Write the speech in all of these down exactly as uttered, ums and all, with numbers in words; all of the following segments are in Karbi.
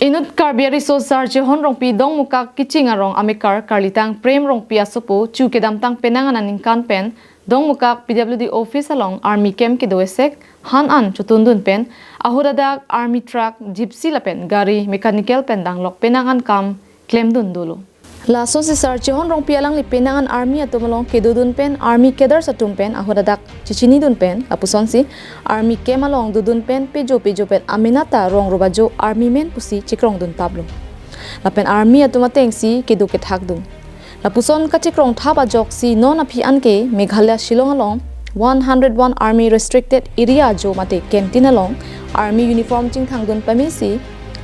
Inut Karbi ariso Sarchehon Rongpi Dongmukak Kiching arong amekar Karlitang Prem Rongpi asopo chu kedamtang penang aningkan pen Dongmukak P W D office along army camp kedo esek han an chotundun pen ahut adak army truck, gypsy lapen gari mechanical pen danglok penang an kam klemdun dolo. Lasonsi Sarchehon Rongpi alangli penang an army atum along kedodun pen army cadres atum pen ahut adak chechinidun pen lapusonsi army camp along dodun pen pejo pejo pen amena ta rong robajo army men pusi chekrongdun taplo. Lapen army atum atengsi kedo kethakdun. Lapuson kachekrong thap ajoksi non aphi anke Meghalaya Shillong along one hundred one Army Restricted Area ajo mate canteen along army uniform chingthangdun pamesi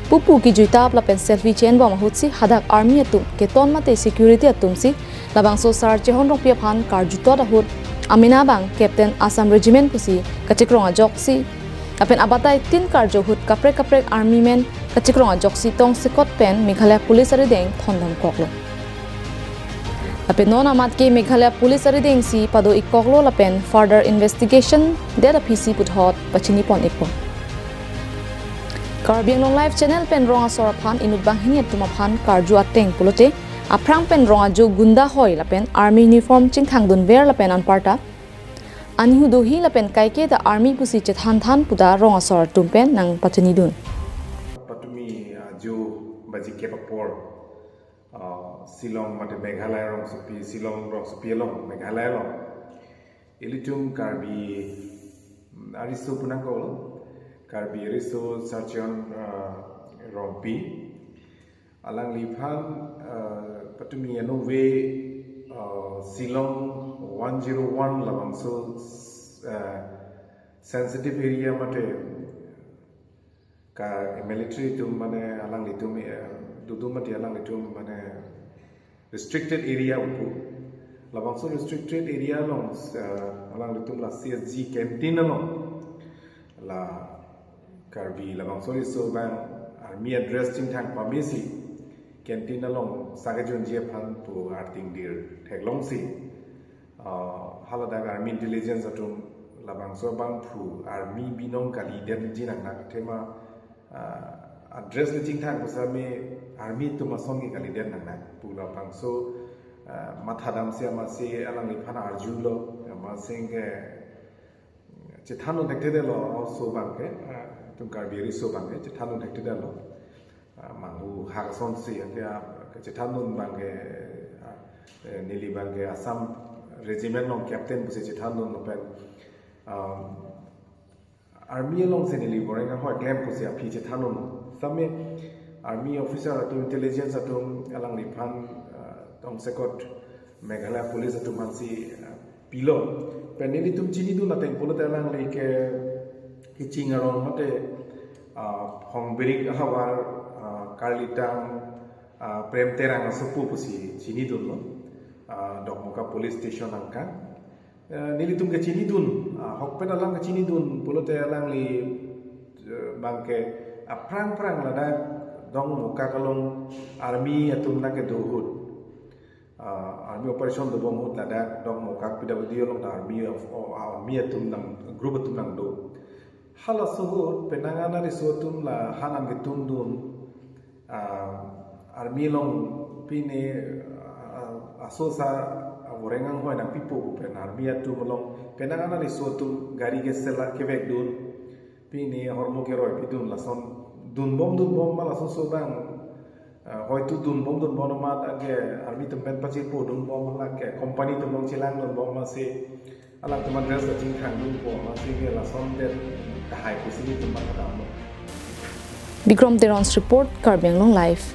pupu kejui tap lapen selfie chen bom ahutsi hadak army atum keton mate security atumsi labangso Sarchehon Rongpi aphan karjutot ahut amena abang Captain Assam Regiment pusi kachekrong ajoksi lapen abatai tin karjo ahut kaprek kaprek army men kachekrong ajoksi tongsekot pen Meghalaya Police arideng thondamkoklo. Lapen non amat ke Meghalaya Police aridengsi pado-ikkoklo lapen further investigation det aphisi puthot pachinipon-ikpo. Karbi Anglong Live Channel pen rong asor aphan inut banghini atum aphan karju ateng pulote aphrang pen rong ajo gunda hoi lapen army uniform chingthangdunver lapen anparta anihu dohi lapen kaike ta army pusi chethan than puta rong asor atum pen nangpachinidun. Patumi ajo baji kep apor, ah, Shillong mate Meghalaya rongsopi, Shillong rongsopi along, Meghalaya along ilitum Karbi ariso punangkoklo, Karbi ariso Sarchehon, ah, Rongpi alangliphan, ah, patumi anong ve, ah, Shillong one zero one labangso, ah, sensitive area mate ka military atum mane alanglitum, eh, dodun mate alanglitum mane restricted area upu. Labangso restricted area along, eh, alanglitum la C S G canteen along la Karbi labangso riso abang army adress chingthang pamesi canteen along sakejunji aphan pu artingdir theklongsi, ah, haladak army intelligence atum labangso abangphu army binong kalidet ji nangnak athema, ah, adress le chingthang pusitame army atum ason ke kalidet nangnak pu labangso, ah, mathadamsi amatsi alangliphan arjulo, amatsi ke chethandun thekthedetlo, aso abangke, ah, itum Karbi ariso abangke chethandun thekthedetlo. Ah, manghu hak asonsi, ante, ah, kachethandun abangke, ah, eh, neli abangke Assam Regiment along captain pusi chethandun lapen, ah, army alongsi neli voreng ahoi klem pusi aphi chethandun. Sitame army officer atum, intelligence atum alangliphan, ah, tongsekot Meghalaya Police atum aphansi, ah, pilo. Pen nelitum chinidun ateng pulote alangli ke Kiching arong mate, ah, Phongbirik ahavar, ah, Karlitang, ah, Prem Terang asopo pusi chinidunlo. Ah, Dokmoka Police Station angkang. Eh, nelitum kachinidun, ah, ahokpet alam kachinidun pulote alangli, eh, abangke aphrang phrang ladak Dongmukak along army atum nangkedo ahut, ah, army operation dobom ahut ladak Dongmukak P W D along ta army of, oh, army atum nang, group atum nangdo. Halaso ahut penang an ariso atum la han an ketundun, ah, army along pine, ah, aso asa avoreng anghoi nangpipo pu pen army atum along penang an ariso atum gari ke sela kevekdun, pine ahormu keroi pidun lason dunbom dunbom ma laso so abang, ah, hoitu dunbom dunbom amat ake army atum pen pachipodunbom ma lake company atum along chelangdunbom ma si alangtum adress ta chingthangdunpo ma si ke lason det tahai pusi nelitum mathadamlo. Bikrom Teron's report, Karbi Anglong Live.